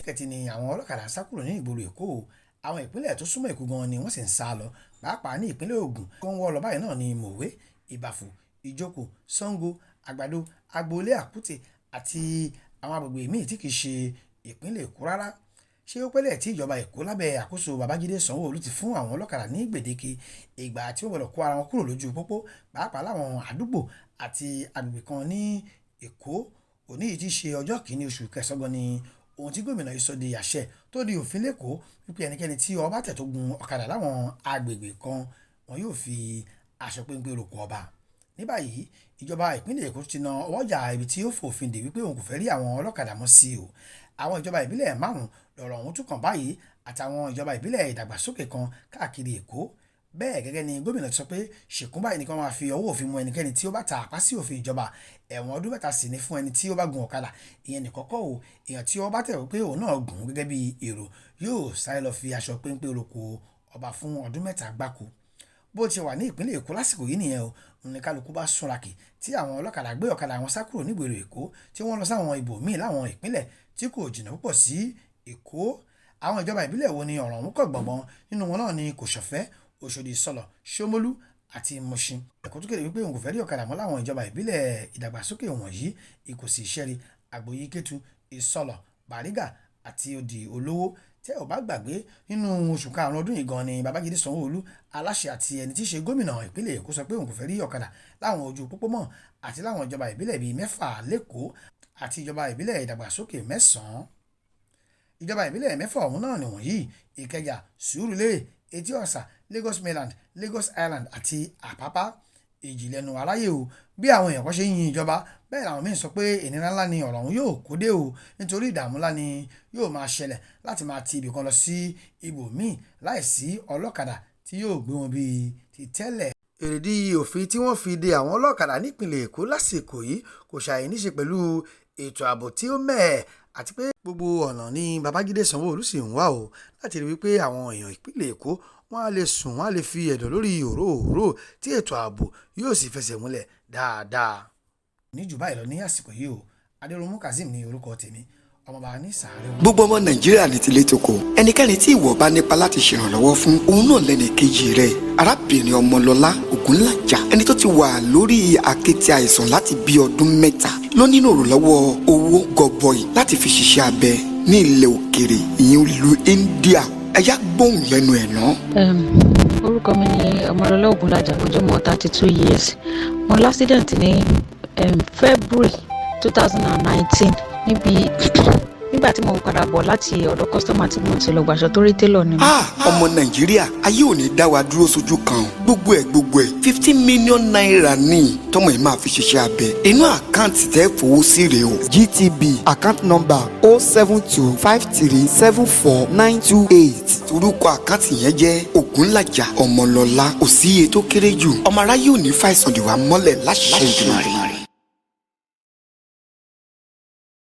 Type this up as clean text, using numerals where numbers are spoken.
Kẹ̀kẹ́ ni àwọn ọlọ́kadà ń sá kúrò ní ìgboro Èkó o. Àwọn ìpínlẹ̀ tó súnmọ́ Èkó gan ni wọ́n sì ń sá lọ, pàápàá ní ìpínlẹ̀ Ògùn. Tó ń wọ́ lọ báyìí náà ní Mòwe, Ìbàfò, Ìjókòó, Sango, Àgbàdo, Agboolé, Àkútè àti àwọn agbègbè míì tí kì í ṣe ìpínlẹ̀ Èkó rárá. Ṣé ó pẹ́lẹ̀ tí ìjọba Èkó lábẹ́ àkóso Babájídé Sanwó-Olú ti fún àwọn ọlọ́kadà ní gbèdéke ìgbà tí wọ́n gbọdọ̀ kó ara wọn kúrò lójú pópó, pàápàá láwọn àdúgbò àti agbègbè kan ní Èkó? Òní yìí tí í ṣe ọjọ́ kìíní oṣù kẹsàn-án gan ni ohun tí gómìnà yìí sọ di àṣẹ tó di òfin l'Ékòó wípé ẹnikẹ́ni tí ọwọ́ bá tẹ̀ tó gun ọ̀kadà láwọn agbègbè kan, wọn yóò fi aṣọ péńpé roko ọba. Ní báyìí, ìjọba ìpínlẹ̀ Èkó ti na ọwọ́jà ibi tí ó fòfin dè wípé òun kò fẹ́ rí àwọn ọlọ́kadà mọ́ sí o. Àwọn ìjọba ìbílẹ̀ márùn-ún lọ̀rọ̀ ọ̀hún tún kàn báyìí àtàwọn ìjọba ìbílẹ̀ ìdàgbàsókè kan káàkiri Èkó. Bẹ́ẹ̀ gẹ́gẹ́ ni gómìnà ti sọ pé ṣìkún báyìí ni kí wọ́n máa fi ọwọ́ òfin mú ẹnikẹ́ni tí ó bá tàpá sí òfin ìjọba. Ẹ̀wọ̀n ọdún 3 sì ni fún ẹni tí ó bá gun ọ̀kadà. Ìyẹn nìkan kọ́ o, èèyàn tí ọwọ́ bá tẹ̀ wípé òun náà gùn gẹ́gẹ́ bí èrò yóò sáré lọ fi aṣọ péńpé roko ọba fún ọdún 3 gbáko. Bó ti wà ní ìpínlẹ̀ Èkó lásìkò yìí nìyẹn o, ní kálukú bá súnrakì tí àwọn ọlọ́kadà gbé ọ̀kadà wọn sá kúrò nígboro Èkó tí wọ́n lọ sáwọn ibòmíì láwọn ìpínlẹ̀ tí kò jìnnà púpọ̀ sí Èkó. Àwọn ìjọba ìbílẹ̀ wo ni ọ̀rọ̀ ọ̀hún kàn gbọ̀ngbọ̀n nínú wọn náà ni Kòsọ̀fẹ́, Òṣòdì Ìsọlọ̀, Ṣómólú àti Mùṣín. Èkó tún kéde wípé òun kò fẹ́ rí ọ̀kadà mọ́ láwọn ìjọba ìbílẹ̀ ìdàgbàsókè wọ̀nyí: Ìkòsì Ìṣẹ́rí, Àgbòyí Kétu, Ìsọlọ̀, Bàrígà àti Òdì Olówó. Tẹ́ ò bá gbàgbé, nínú oṣù karùn-ún ọdún yìí gan ni Babájídé Sanwó-Olú, aláṣẹ àti ẹni tí í ṣe gómìnà ìpínlẹ̀ Èkó, sọ pé òun kò fẹ́ rí ọ̀kadà láwọn ojú pópó mọ́ àti láwọn ìjọba ìbílẹ̀ bíi mẹ́fà l'Ékòó àti ìjọba ìbílẹ̀ ìdàgbàsókè 9. Ìjọba ìbílẹ̀ mẹ́fà ọ̀hún náà nìwọ̀nyí: Ìkẹjà, Sùúrùlérè, Etí Ọ̀sà, Lagos Mainland, Lagos Island àti Àpápá. Èjì lẹ́nu aráyé o. Bí àwọn èèyàn kan ṣe ń yin ìjọba, bẹ́ẹ̀ làwọn míín sọ pé ìnira ńlá ni ọ̀rọ̀ ọ̀hún yóò kó dé o, nítorí ìdààmú ńlá ni yóò máa ṣẹlẹ̀ láti máa ti ibìkan lọ sí ibòmíì láìsí ọlọ́kadà tí yóò gbé wọn bíi ti tẹ́lẹ̀. Èrèdí òfin tí wọ́n fi de àwọn ọlọ́kadà nípìnlẹ̀ Èkó lásìkò yìí kò ṣàì níṣe pẹ̀lú ètò ààbò tí ó mẹ́hẹ àti pé gbogbo ọ̀nà ni Babájídé Sanwó-Olú sì ń wá o láti rí wípé àwọn èèyàn ìpínlẹ̀ Èkó wọ́n á lè sùn, wọ́n á lè fi ẹ̀dọ̀ lórí òróòró tí ètò ààbò yóò sì fẹsẹ̀ múlẹ̀ dáadáa. Ní jù báyìí lọ ní àsìkò yìí o, Adéròmú Kazeem ní orúkọ tèmi, ọmọọba ní sàárẹ̀. Gbogbo ọmọ Nàìjíríà ní tilé toko, ẹnikẹ́ni tí ìwọ bá nípa láti ṣèrànlọ́wọ́ fún, òun náà lẹ́nì kejì rẹ̀. Arábìnrin Ọmọlọ́lá Ògúnlàjà, ẹni tó ti wà lórí àkéte àìsàn láti bí ọdún 3, ló nílò ìrànlọ́wọ́ owó gọbọi láti fi ṣiṣẹ́ abẹ ní ilẹ̀ òkèrè, ìyẹn ìlú India. Ẹ̀yà gbóhùn lẹ́nu ẹ̀ náà. Orúkọ mi ni Ọmọlọ́lá Ògúnlàjà, ojúmọ́ 32 years. Mo l'accident ní February 2019 níbi nígbà tí mo ń padà bọ̀ láti ọ̀dọ̀ customer tí mo ti lọ gbàṣọ, torí tailor ni mi. Ah, ọmọ Nàìjíríà, ayé ò ní dá wa dúró sójú kan. Gbogbo ẹ̀ gbogbo ẹ̀, ₦15 million ní tọmọ yìí máa fi ṣiṣẹ́ abẹ. Inú account tẹ́ fowó sí rèé o: GTB, account number 0725374928. Orúkọ account yẹn jẹ́ Ògúnlàjà Ọmọlọ́lá. Kò sí iye tó kéré jù. Ọmọ aráyé ò ní fàìsàn dè wá mọ́lẹ̀ láṣẹ Èdùmàrè.